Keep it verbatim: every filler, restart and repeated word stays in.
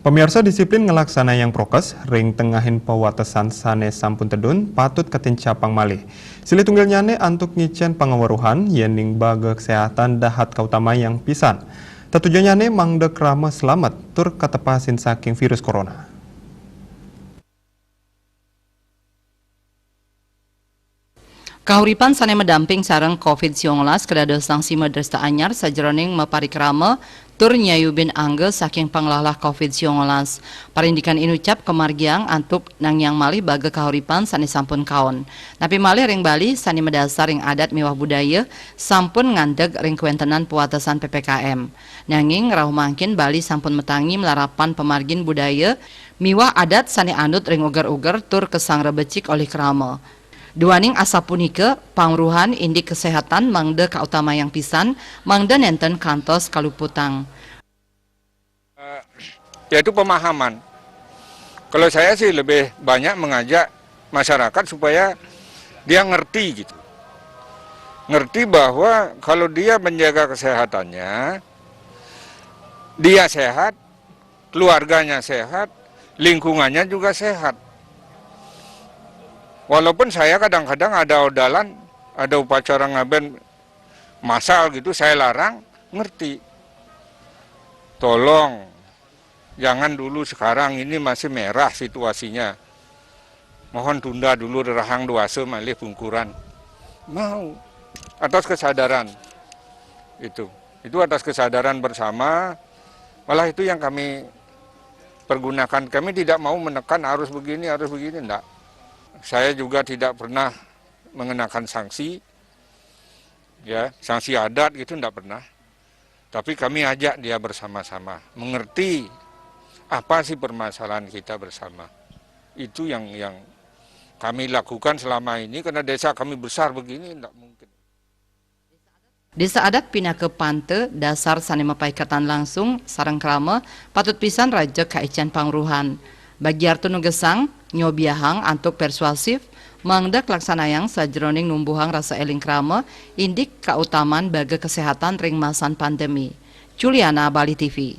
Pamiarsa, disiplin ngelaksanayang prokes ring tengahin pawatesan sane sampun tedun patut katencapang malih. Silih tunggilnyane antuk ngicen pangaweruhan yening baga kesehatan dahat kautamayang pisan. Tetujonnyane mangda krama slamet tur katepasin saking virus corona. Kahuripan sane madamping sareng covid siwang welas kadadosang sima dresta anyar sajeroning maparikrama tur nyayubin angga saking panglahlah covid siwang welas. Parindikan inucap kamargiang antuk nangiang malih baga kahuripan sane sampun kaon. Napi malih ring Bali sane madasar ring adat miwah budaya sampun ngandeg ring kawentenan pawatesan P P K M. Nanging rauh mangkin Bali sampun matangi malarapan pamargin budaya miwah adat sane anut ring uger-uger tur kasangrebecik olih krama. Duaning asapunika, pangweruhan indik kesehatan mangda kautamayang pisan, mangda nenten kantos kaluputang. Eh, yaitu pemahaman. Kalau saya sih lebih banyak mengajak masyarakat supaya dia ngerti gitu. Ngerti bahwa kalau dia menjaga kesehatannya, dia sehat, keluarganya sehat, lingkungannya juga sehat. Walaupun saya kadang-kadang ada odalan, ada upacara ngaben masal gitu, saya larang, ngerti. Tolong, jangan dulu sekarang, ini masih merah situasinya. Mohon tunda dulu rerahang duasa malih pungkuran. Mau. Atas kesadaran. Itu. Itu atas kesadaran bersama. Malah itu yang kami pergunakan. Kami tidak mau menekan harus begini, harus begini, enggak. Saya juga tidak pernah mengenakan sanksi, ya, sanksi adat gitu enggak pernah. Tapi kami ajak dia bersama-sama, mengerti apa sih permasalahan kita bersama. Itu yang yang kami lakukan selama ini, karena desa kami besar begini, enggak mungkin. Desa adat pinaka panta dasar sane mapaiketan langsung sareng krama, patut pisan rajeg kaicen pangweruhan. Bagiartu nugesang, nyobiahang antuk persuasif, mangda kalaksanayang sajeroning numbuhang rasa eling krama, indik kautaman baga kesehatan ring masan pandemi. Juliana, Bali T V.